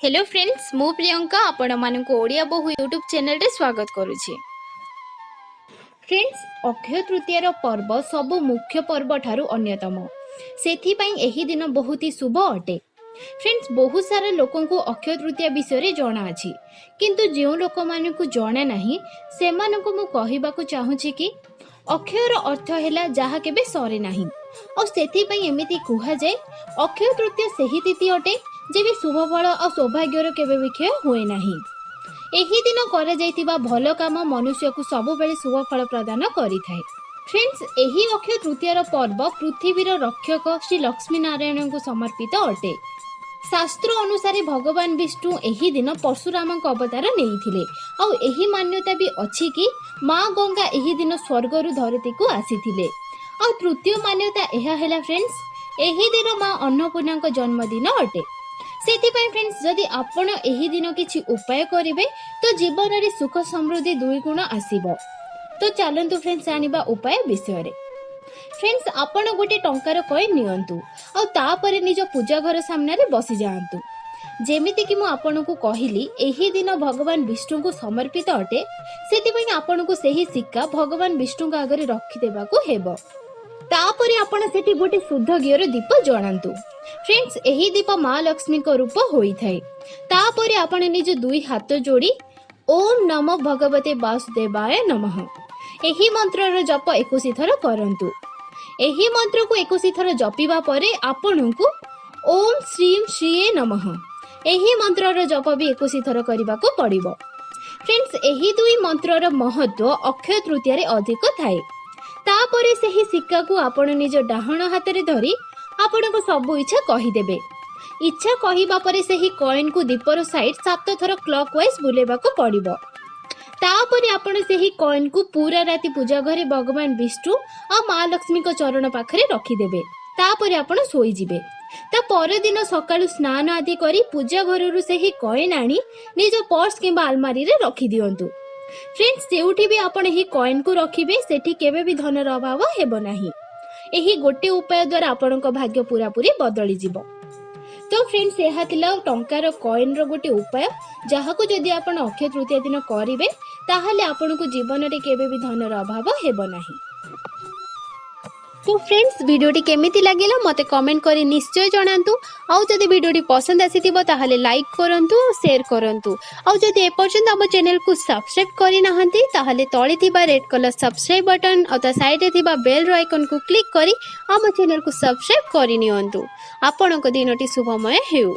Hello friends, ମୁଁ ପ୍ରିୟଙ୍କା ଆପଣମାନଙ୍କୁ ଓଡ଼ିଆ ବୋହୂ ୟୁଟ୍ୟୁବ୍ ଚ୍ୟାନେଲରେ ସ୍ୱାଗତ କରୁଛି। ଫ୍ରେଣ୍ଡସ୍, ଅକ୍ଷୟ ତୃତୀୟାର ପର୍ବ ସବୁ ମୁଖ୍ୟ ପର୍ବ ଠାରୁ ଅନ୍ୟତମ। ସେଥିପାଇଁ ଏହି ଦିନ ବହୁତ ହି ଶୁଭ ଅଟେ। ଫ୍ରେଣ୍ଡସ୍, ବହୁତ ସାରା ଲୋକଙ୍କୁ ଅକ୍ଷୟ ତୃତୀୟା ବିଷୟରେ ଜଣା ଅଛି, କିନ୍ତୁ ଯେଉଁ ଲୋକମାନଙ୍କୁ ଜଣା ନାହିଁ, ସେମାନଙ୍କୁ ମୁଁ କହିବାକୁ ଚାହୁଁଛି କି ଅକ୍ଷୟର ଅର୍ଥ ହେଲା ଯାହା କେବେ ସରେ ନାହିଁ। ଆଉ ସେଥିପାଇଁ ଏମିତି କୁହାଯାଏ, ଅକ୍ଷୟ ତୃତୀୟା ସେହି ତିଥି ଅଟେ ଯେବେ ଶୁଭ ଫଳ ଆଉ ସୌଭାଗ୍ୟର କେବେ ବି କ୍ଷୟ ହୁଏ ନାହିଁ। ଏହି ଦିନ କରାଯାଇଥିବା ଭଲ କାମ ମନୁଷ୍ୟକୁ ସବୁବେଳେ ଶୁଭ ଫଳ ପ୍ରଦାନ କରିଥାଏ। ଫ୍ରେଣ୍ଡସ୍, ଏହି ଅକ୍ଷୟ ତୃତୀୟାର ପର୍ବ ପୃଥିବୀର ରକ୍ଷକ ଶ୍ରୀ ଲକ୍ଷ୍ମୀ ନାରାୟଣଙ୍କୁ ସମର୍ପିତ ଅଟେ। ଶାସ୍ତ୍ର ଅନୁସାରେ ଭଗବାନ ବିଷ୍ଣୁ ଏହି ଦିନ ପରଶୁରାମଙ୍କ ଅବତାର ନେଇଥିଲେ। ଆଉ ଏହି ମାନ୍ୟତା ବି ଅଛି କି ମା ଗଙ୍ଗା ଏହି ଦିନ ସ୍ୱର୍ଗରୁ ଧରିତ୍ରୀକୁ ଆସିଥିଲେ। ଆଉ ତୃତୀୟ ମାନ୍ୟତା ଏହା ହେଲା ଫ୍ରେଣ୍ଡସ୍, ଏହି ଦିନ ମା ଅନ୍ନପୂର୍ଣ୍ଣାଙ୍କ ଜନ୍ମଦିନ ଅଟେ। ସେଥିପାଇଁ ଫ୍ରେଣ୍ଡସ୍, ଯଦି ଆପଣ ଏହି ଦିନ କିଛି ଉପାୟ କରିବେ ତ ଜୀବନରେ ସୁଖ ସମୃଦ୍ଧି ଦୁଇ ଗୁଣ ଆସିବ। ତ ଚାଲନ୍ତୁ ଫ୍ରେଣ୍ଡସ୍, ଜାଣିବା ଉପାୟ ବିଷୟରେ। ଫ୍ରେଣ୍ଡସ୍, ଆପଣ ଗୋଟେ ଟଙ୍କାର କଏନ୍ ନିଅନ୍ତୁ ଆଉ ତାପରେ ନିଜ ପୂଜା ଘର ସାମ୍ନାରେ ବସିଯାଆନ୍ତୁ। ଯେମିତିକି ମୁଁ ଆପଣଙ୍କୁ କହିଲି, ଏହି ଦିନ ଭଗବାନ ବିଷ୍ଣୁଙ୍କୁ ସମର୍ପିତ ଅଟେ। ସେଥିପାଇଁ ଆପଣଙ୍କୁ ସେହି ସିକ୍କା ଭଗବାନ ବିଷ୍ଣୁଙ୍କ ଆଗରେ ରଖିଦେବାକୁ ହେବ। ତାପରେ ଆପଣ ସେଠି ଗୋଟେ ଶୁଦ୍ଧ ଘିଅର ଦୀପ ଜଳାନ୍ତୁ। ଫ୍ରେଣ୍ଡସ୍, ଏହି ଦୀପ ମା ଲକ୍ଷ୍ମୀଙ୍କ ରୂପ ହୋଇଥାଏ। ତାପରେ ଆପଣ ନିଜ ଦୁଇ ହାତ ଯୋଡ଼ି "ଓମ୍ ନମୋ ଭଗବତେ ବାସୁଦେବାୟ ନମଃ" ଏହି ମନ୍ତ୍ରର ଜପ 21 ଥର କରନ୍ତୁ। ଏହି ମନ୍ତ୍ରକୁ 21 ଥର ଜପିବା ପରେ ଆପଣଙ୍କୁ "ଓମ୍ ଶ୍ରୀମ୍ ଶ୍ରୀୟେ ନମଃ" ଏହି ମନ୍ତ୍ରର ଜପ ବି 21 ଥର କରିବାକୁ ପଡ଼ିବ। ଫ୍ରେଣ୍ଡସ୍, ଏହି ଦୁଇ ମନ୍ତ୍ରର ମହତ୍ଵ ଅକ୍ଷୟ ତୃତୀୟାରେ ଅଧିକ ଥାଏ। ତାପରେ ସେହି ସିକ୍କାକୁ ଆପଣ ନିଜ ଡାହାଣ ହାତରେ ଧରି ଆପଣଙ୍କ ସବୁ ଇଚ୍ଛା କହିଦେବେ। ଇଚ୍ଛା କହିବା ପରେ ସେହି କଏନ୍କୁ ଦୀପର ସାଇଡ୍ ସାତ ଥର କ୍ଲକ୍ ୱାଇଜ୍ ବୁଲେଇବାକୁ ପଡ଼ିବ। ତାପରେ ଆପଣ ସେହି କଏନ୍କୁ ପୁରା ରାତି ପୂଜା ଘରେ ଭଗବାନ ବିଷ୍ଣୁ ଆଉ ମା ଲକ୍ଷ୍ମୀଙ୍କ ଚରଣ ପାଖରେ ରଖିଦେବେ। ତାପରେ ଆପଣ ଶୋଇଯିବେ। ତା ପରଦିନ ସକାଳୁ ସ୍ନାନ ଆଦି କରି ପୂଜା ଘରରୁ ସେହି କଏନ୍ ଆଣି ନିଜ ପର୍ସ କିମ୍ବା ଆଲମାରିରେ ରଖିଦିଅନ୍ତୁ। ଫ୍ରେଣ୍ଡସ୍, ଯେଉଁଠି ବି ଆପଣ ଏହି କଏନ୍କୁ ରଖିବେ, ସେଠି କେବେ ବି ଧନର ଅଭାବ ହେବ ନାହିଁ। ଏହି ଗୋଟେ ଉପାୟ ଦ୍ୱାରା ଆପଣଙ୍କ ଭାଗ୍ୟ ପୁରାପୁରି ବଦଳିଯିବ। ତ ଫ୍ରେଣ୍ଡସ୍, ଏହା ଥିଲା ଟଙ୍କାର କଏନ୍ର ଗୋଟେ ଉପାୟ, ଯାହାକୁ ଯଦି ଆପଣ ଅକ୍ଷୟ ତୃତୀୟା ଦିନ କରିବେ, ତାହେଲେ ଆପଣଙ୍କୁ ଜୀବନରେ କେବେ ବି ଧନର ଅଭାବ ହେବ ନାହିଁ। ତ ଫ୍ରେଣ୍ଡସ୍, ଭିଡ଼ିଓଟି କେମିତି ଲାଗିଲା, ମୋତେ କମେଣ୍ଟ କରି ନିଶ୍ଚୟ ଜଣାନ୍ତୁ। ଆଉ ଯଦି ଭିଡ଼ିଓଟି ପସନ୍ଦ ଆସିଥିବ, ତାହେଲେ ଲାଇକ୍ କରନ୍ତୁ ଆଉ ସେୟାର କରନ୍ତୁ। ଆଉ ଯଦି ଏପର୍ଯ୍ୟନ୍ତ ଆମ ଚ୍ୟାନେଲକୁ ସବସ୍କ୍ରାଇବ୍ କରିନାହାନ୍ତି, ତାହେଲେ ତଳେ ଥିବା ରେଡ୍ କଲର୍ ସବସ୍କ୍ରାଇବ୍ ବଟନ୍ ଆଉ ତା ସାଇଡ଼୍ରେ ଥିବା ବେଲ୍ର ଆଇକନ୍କୁ କ୍ଲିକ୍ କରି ଆମ ଚ୍ୟାନେଲକୁ ସବସ୍କ୍ରାଇବ୍ କରିନିଅନ୍ତୁ। ଆପଣଙ୍କ ଦିନଟି ଶୁଭମୟ ହେଉ।